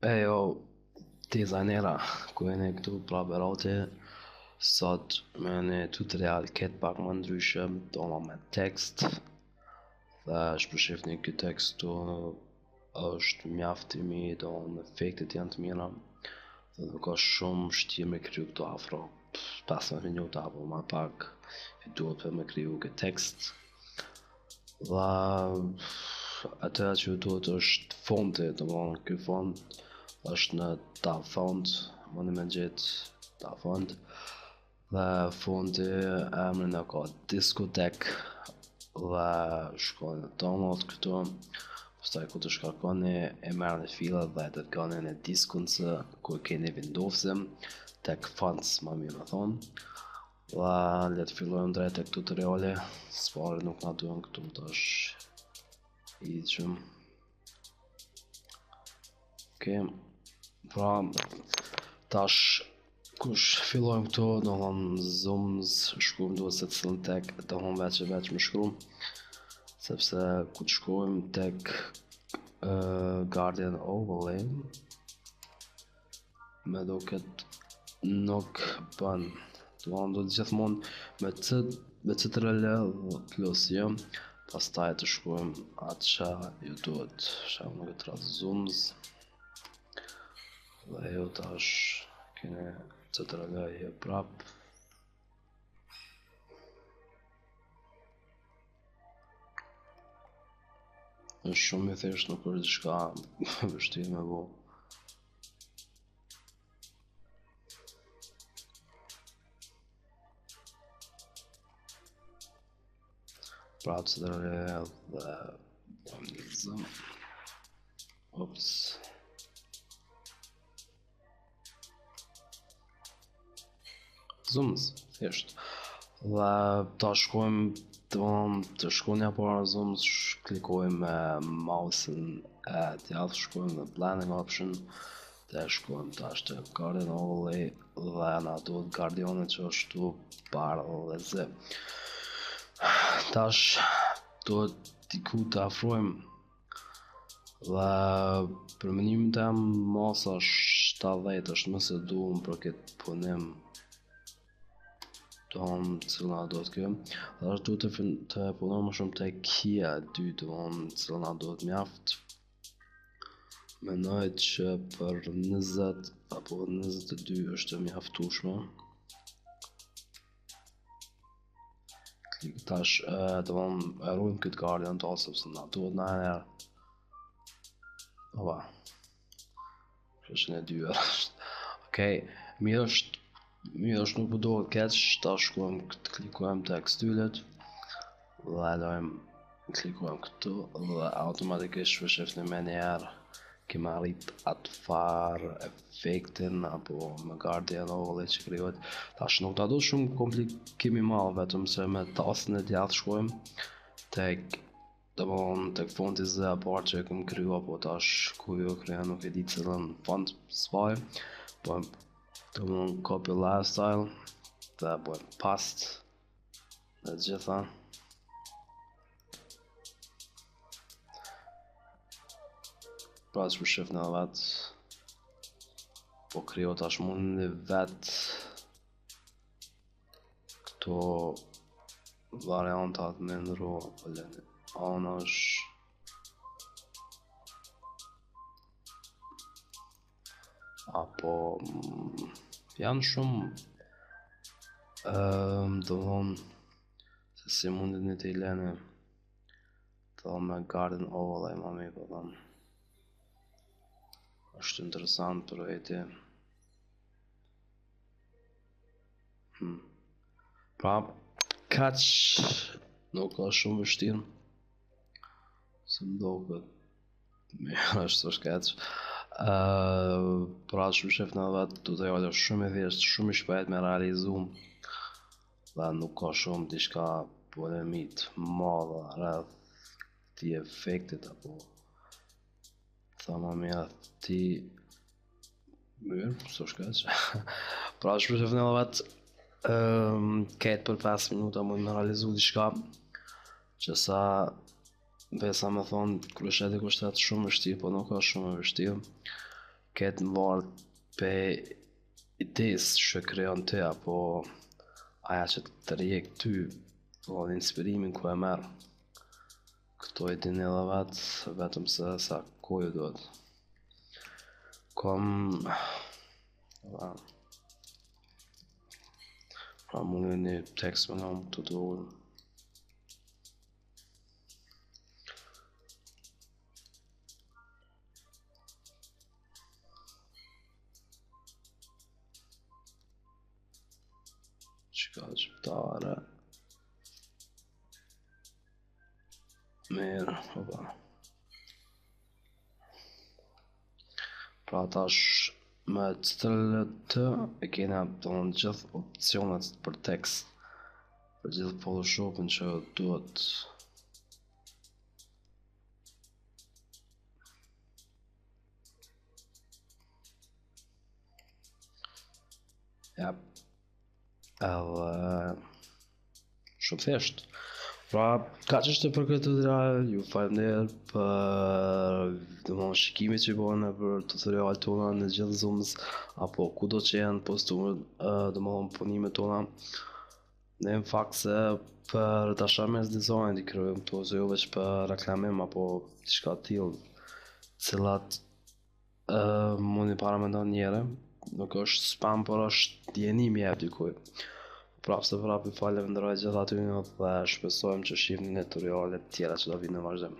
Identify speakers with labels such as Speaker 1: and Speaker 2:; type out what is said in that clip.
Speaker 1: E jo, dizajnera, ku jeni këtu pra Berati, sot me një tutorial këtë pak më ndryshe, do me tekst, dhe qysh po shifni këtë tekst këtu është mjaft i mirë, do në efektet janë të mira, dhe nuk është shumë vështirë me kriju këtu afro 15 minuta apo ma pak, i duhet për me kriju këtë tekst. Dhe atë që ju duhet është fonti, domethonë ky font është në DaFont, mundi me gjetë DaFont dhe fonti emrin e ka diskotek dhe shkoni në download këtu pastaj ku të shkarkoni e merrni filet dhe e dërgoni në diskun C ku e keni Windowsin tek fonts më mirë me thonë Dhe le të fillojmë drejt tek tutoriali, s'pari nuk na duhen këtu tash i qëm. Okej, pra tash kush fillojmë këtu, domethonë zooms, shkujmë duhet se të cilën tek, domethonë veç e veç me shkru, sepse ku të shkojmë tek uh, Gradient Overlay, Me duket nuk bën. Domethonë duhet gjithmonë me C me CTRL plus J, pastaj të shkruajmë atë që ju duhet. Shembull në këtë rast zooms. Dhe ju tash keni CTRL J prap. Është shumë i thjeshtë, nuk është diçka vështirë me bo. Pra të dhe dhe një zëm. Ups. Zooms, thjesht. Dhe ta shkojmë të, të shkojmë një para zooms, klikojmë me mouse-in e djathtë, shkojmë në blending option, dhe shkojmë tash te Gradient Overlay dhe na duhet gradienti që është tu bardhë dhe zi. Tash duhet diku të afrojmë Dhe për mendimin tem masa 70 është më se duhun për këtë punim Domethonë cila na duhet kjo Dhe është duhet të, të punojmë më shumë te hija e dytë Domethonë cila na duhet mjaft Mendoj që për 20 apo 22 është e mjaftueshme Klik tash, domethonë, e rujmë këtë gradient të sepse na duhet në herë. Opa. Kështë në dy është. Okej, mirë është, mirë është nuk po duhet keq, tash shkojmë këtë klikojmë tek stylet dhe lojmë klikojmë këtu dhe automatikisht po shifni menjëherë kemi arrit atë farë efektin apo me gradient overlay që krijohet tash nuk ta do shumë komplikim i madh vetëm se me tastën e djathtë shkojmë tek domethonë tek fonti Z e parë që e kem kriju apo tash ku ju kriju nuk e di cilën font s'faj po domethonë copy layer style dhe bëjmë paste Dhe gjitha. Pra që po shifni edhe vetë. Po kriju tash mundi vetë. Këto variantat me ndru apo lëni anash. Apo mm, janë shumë um, domethonë se si mundet një të i lene të me gradient overlay ma mirë po them është interesant për veti hmm. pra kaq nuk ka shumë vështirë se më doket Mirë, është është keq. Uh, pra që po shifni edhe vetë, tutoriali është shumë i thjeshtë, shumë i shpejt me realizu dhe nuk ka shumë diçka polemik madhe rreth këtij efektit apo tha më mirë ti mirë, s'është keq. pra që po shifni edhe vetë, um, ketë për 5 minuta mund me realizu diçka që sa Besa me thonë, kur është edhe kushtet shumë vështirë, po nuk është shumë e vështirë. Këtë varet pej idesë që krijon ti apo aja që të tërhjek ty, do inspirimin ku e merr. Këto i dini edhe vetë, vetëm se sa kohë ju duhet. Kom... Pra mundë një tekst me nga më të të ulë. Qka shqiptare Mirë, opa Pra tash me Ctrl T e kena të gjithë opcionet për tekst për gjithë Photoshopin që duhet Ja, edhe shumë thjesht. Pra, kaq ishte për këtë tutorial, ju faleminderit për domthon shikimin që bëni për tutorialet tona në gjithë Zooms apo kudo që janë postuar domthon punimet tona. Ne në fakt se për dashamirës dizajn i krijojmë këto ose jo veç për reklamim apo diçka të tillë, cilat uh, mundi paramendon njëre, nuk është spam, por është dijeni me jep dikujt. Prapë se prapë ju falënderoj gjithë aty dhe shpresojmë që shihni në tutorialet tjera që do vinë në vazhdim.